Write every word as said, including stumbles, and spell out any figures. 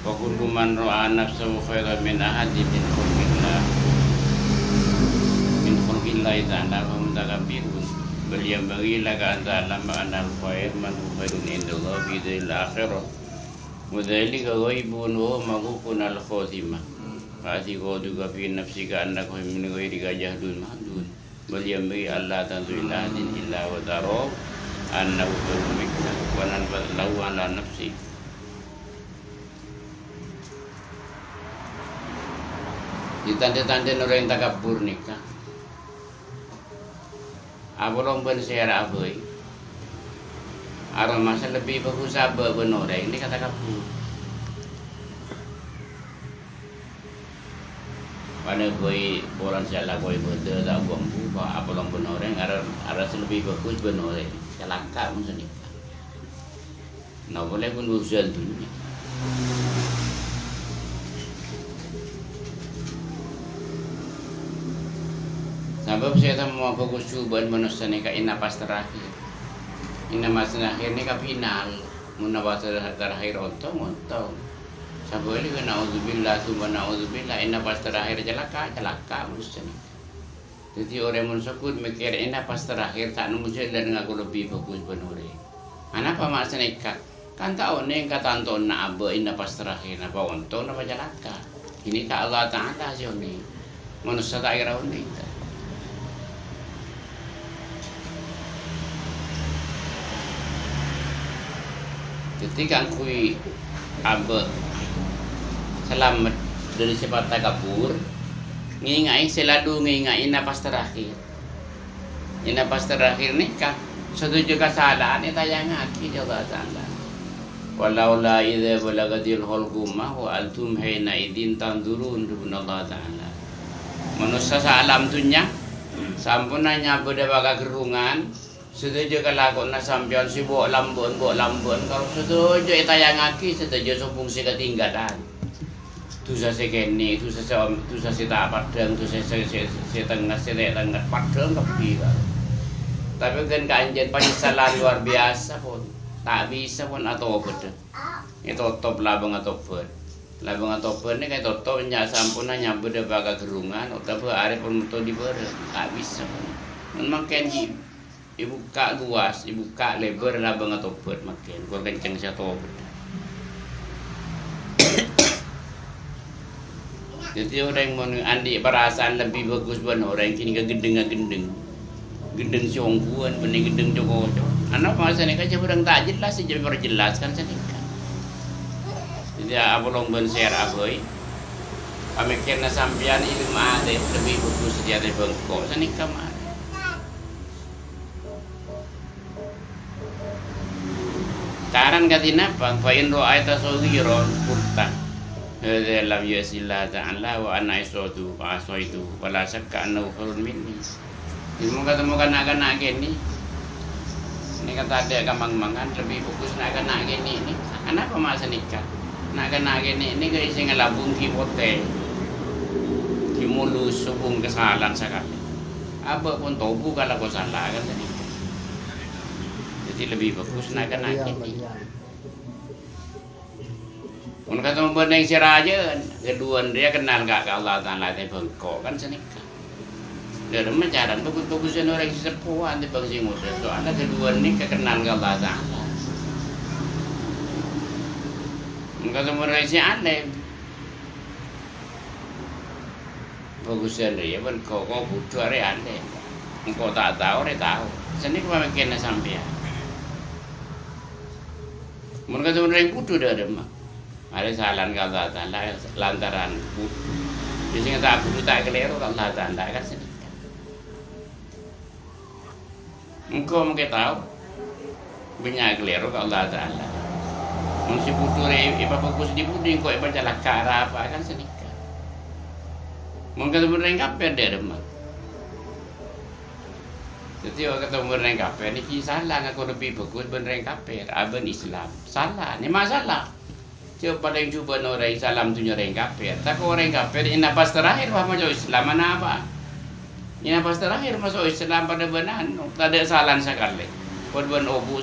Wa kullu man ra'a nafsahu khairan min ahadin min khalqillah, min khalqillahi ta'ala, fa hum mutakabbirun. Bal yanbaghi laka an ta'lama annal khaira man huwa khairun indallah fi daril akhirah. Wa dzalika ghaibun wa huwa ma'rufun al khatimah. Fa i'tiqaduka fi nafsika annaka min ghairika jahlun mahdud. Bal yanbaghi alla tanzura ila ahadin illa wa tara annahu khairun minka wa anfa'u lahu ala nafsik. Di tandhâ-tandhâna orèng takabbur nèka, apolong bân sè èra'a bhâi. Aromasa lebbi bhâghus abâ' bân orèng nèka takabbur. Bâdâ bhâi polana sè alako ibâdâ ta' bu-ambu, pa-, apolong bân orèng, ara-, aromasa lebbi bhâghus bân orèng. Calaka' mon sanèka. Napa polè bân urusan dhunnya. Sabâb sè ètemmo bhâghus jhubâ'ân manossa nèka è napas terakhir. È napas terakhir nèka final. Mon napas ter-, terakhir ontong, ontong. Sabâlikka, naudzubillah, tsumma naudzubillah, è napas terakhir calaka', calaka' manossa nèka. Dhâddhi, orèng mon sogghut mèkkèr è napas terakhir, ta' nemmo jhâlân ngako lebbi bhâghus bân orèng. Anapa ma' sanèka? Kan ta' onèng katantona abâ' è napas terakhir, napa ontong, napa calaka'. Ghânèka Allah Ta'ala sè onèng. Manossa ta' kèra onèng, ta'. Dhâddhi, kaangghuy abâ' salamet dhâri sèpat takabbur, ngènga'è sè lalu ngènga'è napas terakhir. È napas terakhir nèka, sadhâjâ kasala'an ètayangngaghi ka Allah Ta'ala. "Falaula idza balagatil hulquma wa antum hina idzin tanzurun," dhâbuna Allah Ta'ala. Manossa saalam dhunnya, samponna nyabâdâ bâ' kagerrungan, sadhâjâ kalakowanna sampèyan sè bo'-lambâ'ân, bo'-lambâ'ân, karo sadhâjâ ètayangngaghi, sadhâjâ sobung sè katèngghâlan. Dhusa sè kènè', dhusa sè om-, dhusa sè ta' paddhâng, dhusa sè, sè, sè tengnget, sè ta' tengnget, paddhâng kabbhi, Pak. Tapè ghân ka'anjhân panyesalan luar biasa, pon. Ta' bisa, pon, atobhât. Ètotop labângnga tobhât. Labângnga tobhât nèka ètotop nya-, samponna nyabâdâ bâ' kagerrungan, otabâ arè pon metto dhi' bârâ'. Ta' bisa, pon. Mon mangkèn ghi' Èbukka' luas, èbukka' lèbâr labângnga tobhât mangkèn, kor kenceng sè atobhât. Dhâddhi, orèng mon andi' parasaan lebbi bhâghus bân orèng ghânèka ghândhângnga ghândhâng. Ghândhâng sè ongghuwân, bânnè ghândhâng co-koco. Anapa sanèka jhâ' bârâng ta' jelas, sè jhâ' èparjelas kan sanèka. Dhâddhi, apolong bân sè èra'a bhâi. Pamèkkèrra sampèyan ilmu atè lebbi bhâghus dhâddhi atè bengko. Sanèka ma'è. Karan kadhi napa? "Fa in ra'aita shaghiran qulta, 'Hadza lam ya'sillaha ta'ala wa ana asaitu, fa asaitu, wa la syakka annahu khairun minni.'" Mon katemmo ka na'-kana' kènè', nèka tadâ' kamang-mangan, lebbi bhâghus na'-kana' kènè' nèka. Anapa ma' sanèka? Na'-kana' kènè' nèka sè ngalabung ghi' potè, ghi' mulus, sobung kasalaan sakalè. Abâ' pon tobu ka lako sala kan tadi. Dhâddhi lebbi bhâghus na'-kana' kènè'. Mon katemmo bân orèng sè rajâ, ghâdhuwân rèya kennal ka, ka Allah Ta'ala atè bengko kan sanèka. Dhâremma carana bhâghus-bhâghusân orèng sè seppo atè bân sè ngodâ. Soalna ghâdhuwân nèka kennal ka Allah Ta'ala. Mon katemmo orèng sè alèm, Bhâghusân rèya bân koko budhu arè andhâ. Engko' ta' tao, arè tao. Sanèka pamèkkèrra sampèyan. Mon katemmo orèng budhu dhâremma. Arè salaan ka Allah Ta'ala lantaran budhu. Dhâddhi sè ta' budhu ta' kalèro ka Allah Ta'ala kan sanèka. Engko' mangkè tao, bânnya' kalèro ka Allah Ta'ala. Mon sè budhu rè èpabhâghus dhi-budhi, engko' èpacalaka' arapa kan sanèka. Mon katemmo orèng kafir dhâremma. Dhâddhi, katemmo orèng kafir nèka sala ngako lebbi bhâghus bân orèng kafir, abân Islam. Sala, nèma sala. Jhâ' palèng jhubâ'ân orèng Islam dhunnya orèng kafir. Tako' orèng kafir, è napas terakhir, wah, maso' Islam, anapa? È napas terakhir maso' Islam padâ bân anu, tadâ' salaan sakalè. Padâ bân obu